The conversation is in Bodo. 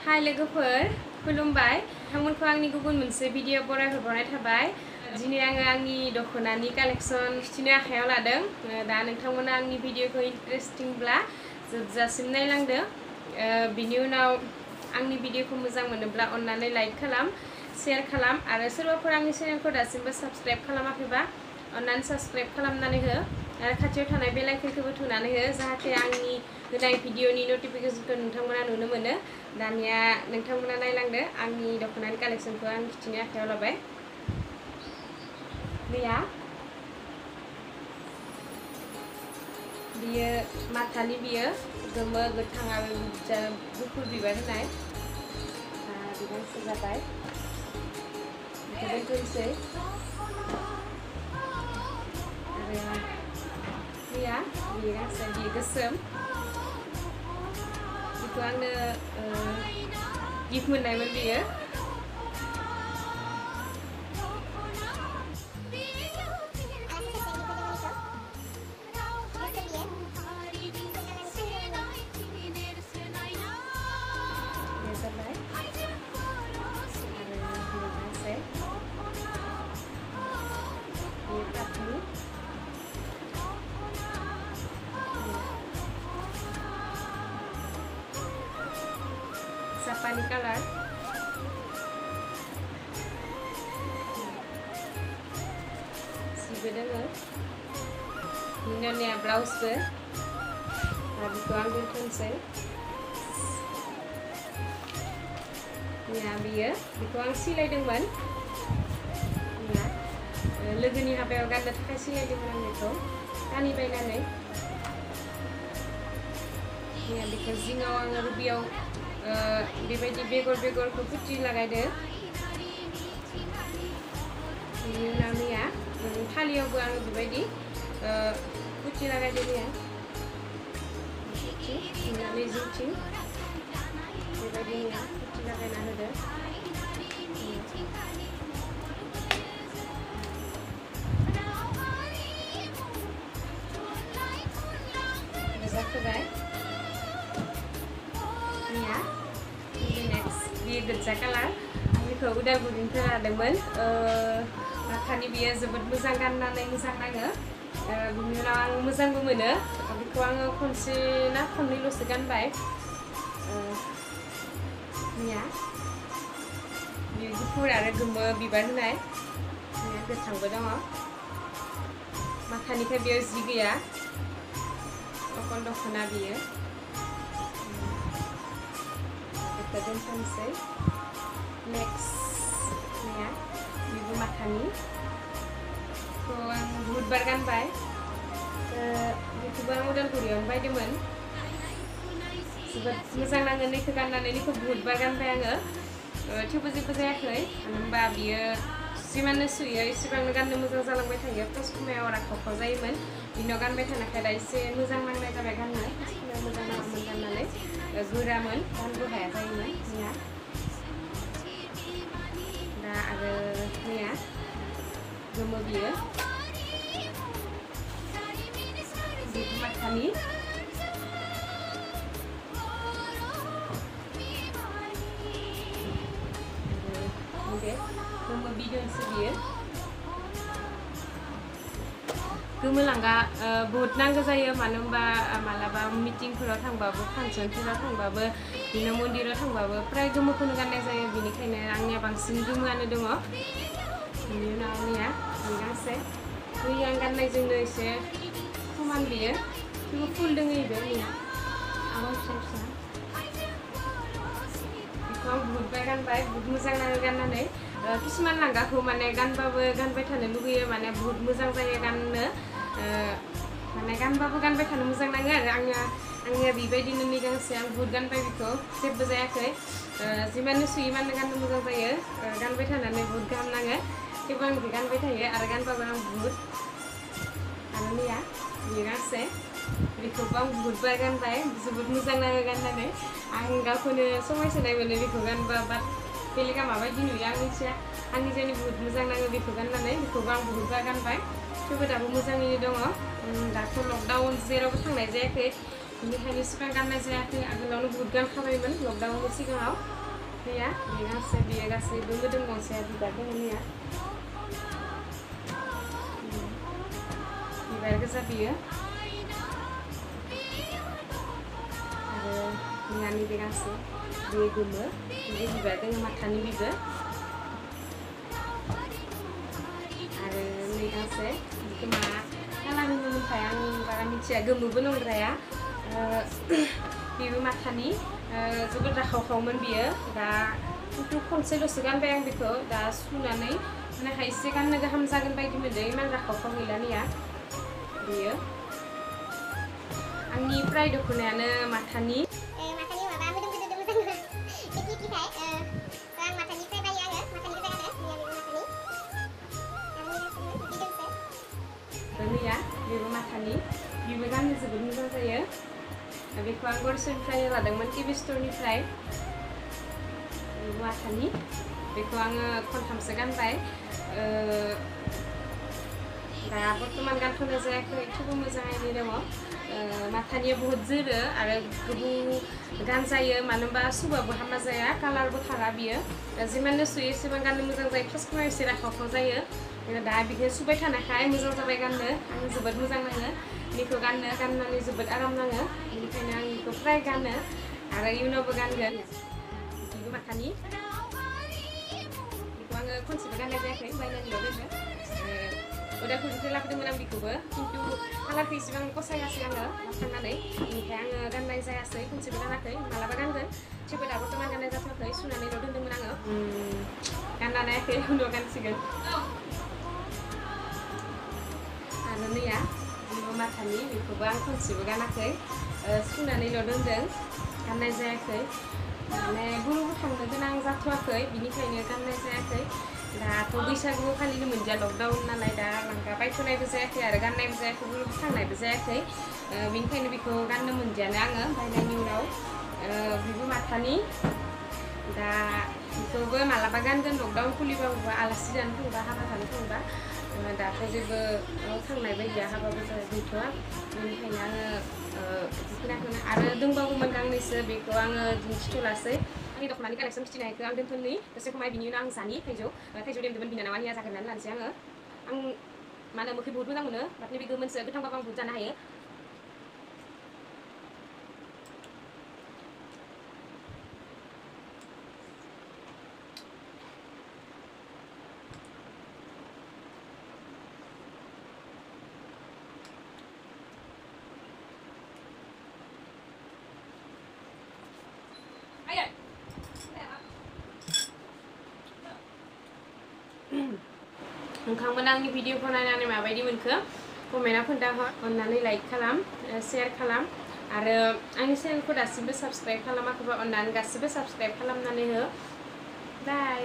हाय लोगोफोर खुलुमबाय नोंथांमोनखौ आंनि गुबुन मोनसे भिडिअ बरायहरनाय थाबाय दिनै आङो आंनि दख'नानि कालेक्शन खिथिनो आखायाव लादों दा नोंथांमोना आंनि भिडिअखौ इन्टारेस्टिंब्ला जोबजासिम नायलांदो बिनि उनाव आंनि भिडिअखौ मोजां मोनोब्ला अन्नानै लाइक खालाम शेयार खालाम आरो सोरबाफोर आंनि चेनेलखौ दासिमबो साबस्क्राइब खालामाखैबा अन्नानै साबस्क्राइब खालामनानै हो आरो खाथियाव थानाय बेल आइकनखौबो थुनानै हो जाहाथे आंनि होनाय भिडिअनि नटिफिकेशनखौ नोंथांमोना नुनो मोनो दानिया नोंथांमोना नायलांदो आंनि दख'नानि कालेक्शनखौ आं खिथिनो आखायाव लाबाय बियो माथानि बियो गोमो गोथां आरो गुफुर बिबार होनाय बिबारसो जाबाय बेखौ दोनथ'नोसै आरो बियो गांसे बियो गोसोम बेखौ आंनो गिफ्ट मोननायमोन बियो Japani color sibe doङो हिनजावनिया ब्लाउसबो बेखौ आं दोनथ'नोसै बियो बेखौ आं सिलायदोंमोन लोगोनि हाबायाव गाननो थाखाय सिलायदोंमोन आं बेखौ कानि बायनानै बेखौ जिङाव आङो रुबियाव बेबायदि बेगरखौ फुथि लागायदो बिनि उनाव मैया फालियावबो आङो बेबायदि फुथि लागायदो मैया जिंथिं बेबायदि मैया फुथि लागायना होदो जाखोबाय बियो गोजा कालार आं बेखौ उदालगुरिनिफ्राय लादोंमोन माथानि बियो जोबोद मोजां गाननानै मोजां नाङो बिनि उनाव आं मोजांबो मोनो बेखौ आङो खनसे ना खननैल'सो गानबाय बियो गुफुर आरो गोमो बिबार होनाय गोथांबो दङ माथानिफ्राय बेयाव जि गैया अकल दख'ना बियो दोनथ'नोसै नेक्स्ट बिबो माथानि आं बुधबार गानबाय बेखौबो आं उदालगुरियावनो बायदोंमोन जोबोद मोजां नाङो नैखौ गाननानै नैखौ बुधबार गानबाय आङो थेवबो जेबो जायाखै मानो होनबा बियो जिमाननो सुयो एसेबांनो गाननो मोजां जालांबाय थायो फार्स्टखमायाव राखाव जायोमोन बिनाव गानबाय थानायखाय दा एसे मोजां नांनाय जाबाय गाननो फार्स्टखमायाव मोजां नाङामोन गाननानै गोरामोन गानबो हाया जायोमोन मैया दा आरो मैया गोमो बियो माथानि गोमो बिदनसो बियो गोमो लांगा बहुत नांगौ जायो मानो होनबा मालाबा मिटिंफोराव थांबाबो फांसनफोराव थांबाबो बिदिनो मन्दिराव थांबाबो फ्राय गोमोखौनो गाननाय जायो बेनिखायनो आंनिया बांसिन गोमोआनो दङ बिनि उनाव आंनिया गांसे आं गाननायजोंनो एसे समान बियो थेवबो फुल दङ बेबो मैया आगर फिसा फिसा बेखौ आं बुहुतबार गानबाय बुहुत मोजां नाङो गाननानै किसुमान लांगाखौ माने गानबाबो गानबाय थानो लुगैयो माने बुहुत मोजां जायो गाननो माने गानबाबो गानबाय थानो मोजां नाङो आरो आंनिया बेबायदिनो नै गांसे आं बुहुत गानबाय बेखौ जेबो जायाखै जिमाननो सुयो इमाननो गाननो मोजां जायो गानबाय थानानै बुहुत गाहाम नाङो थेवबो आं बेखौ गानबाय थायो आरो गानबाबो आं बुहुत आरो मैया बियो गांसे बेखौबो आं बुहुतबार गानबाय जोबोद मोजां नाङो गाननानै आं गावखौनो समायसोनाय मोनो बेखौ गानबा बाट बेलेगा माबायदि नुयो आं मिथिया आंनि जायनि बुहुत मोजां नाङो बेखौ गाननानै बेखौबो आं बुहुतबार गानबाय थेवबो दाबो मोजाङैनो दङ दाथ' लकडाउन जेरावबो थांनाय जायाखै बेनिखायनो सिगां गाननाय जायाखै आगोलावनो बुहुत गानखाबायमोन लकडाउननि सिगाङाव गैया बे गांसे बेयो गासैबो मोदोम गंसेया बिबार दङ मैया बिबार गोजा बियो आरो मैयानि बे गांसे बे गोमो बे बिबार दङ माथानि बिबो आरो नै गांसे बेखौ मा कालार होनोमोनथाय आं बारा मिथिया गोमोबो नंद्राया बेबो माथानि जोबोद राखावखावमोन बियो दा खिन्थु खनसेल'सो गानबाय आं बेखौ दा सुनानै माने एसे गाननो गाहाम जागोन बायदि मोनदों इमान राखावखाव गैलानिया बियो आंनि प्राय दख'नायानो माथानि मैया बेबो माथानि बेबो गाननो जोबोद मोजां जायो बेखौ आं गरसेनिफ्राय लादोंमोन टिभि स्टरनिफ्राय बेबो माथानि बेखौ आङो खनथामसो गानबाय दा बर्थमान गानथ'नाय जायाखै थेवबो मोजाङैनो दङ माथानिया बहुत जोरो आरो गोबाव गानजायो मानो होनबा सुबाबो हामा जाया कालारबो खारा बियो जिमाननो सुयो एसेबां गाननो मोजां जायो फार्स्टआव एसे राखावखाव जायो दा बेखौ सुबाय थानायखाय मोजां जाबाय गाननो आं जोबोद मोजां नाङो बेखौ गाननानै जोबोद आराम नाङो बेनिखायनो आं बेखौ फ्राय गानो आरो इयुनावबो गानगोन बेबो माथानि बेखौ आङो खनसेबो गाननाय जायाखै बायनानैल' दोनो उदालगुरिनिफ्राय लाबोदोंमोन आं बेखौबो खिन्थु कालारखौ इसेबां फसायासै आङो लाबोखांनानै बेनिफ्राय आङो गाननाय जायासै खनसेबो गानाखै मालाबा गानगोन थेवबो दा बर्थमान गाननाय जाथ'वाखै सुनानैल' दोन्दोंमोन आङो गानना नायाखै उनाव गानसिगोन आरो नैया बेबो माथानि बेखौबो आं खनसेबो गानाखै सुनानैल' दोनदों गाननाय जायाखै माने बबावबो थांनो गोनां जाथ'वाखै बिनिखायनो गाननाय जायाखै दाथ' बैसागुआव फालिनो मोनदिया लकडाउन नालाय दा लांगा बायथ'नायबो जायाखै आरो गाननायबो जायाखै बबावबो थांनायबो जायाखै बेनिखायनो बेखौ गाननो मोनदियानो आङो बायनायनि उनाव बेबो माथानि दा बेखौबो मालाबा गानगोन लकडाउन खुलिबाबो आलासि जानो थांबा हाबा जानो थांबा दाथ' जेबो थांनाय बायदिया हाबाबो गैथ'वा बेनिखायनो आङो बेखिनिखौनो आरो दंबावोमोन गांनैसो बेखौ आङो दिन्थिथ'लासै आंनि दख'नानि कालेक्सन खिथिनायखौ आं दोनथ'नि दसे खमाय बिनि उनाव आं जानि थाइजौ देमदोंमोन बिनानावा निया जागोन होननानै लानोसै आङो आं मा होनो मोखै बहुत मोजां मोनो बाथनि बे गोमोनसो गोथांबाबो आं बहुत जानो हायो नोंथांमोना आंनि भिडिअखौ नायनानै माबायदि मोनखो कमेन्टआव खोन्थाहर अननानै लाइक खालाम शेयार खालाम आरो आंनि चेनेलखौ दासिमबो साबस्क्राइब खालामाखैबा अननानै गासिबो साबस्क्राइब खालामनानै हो बाय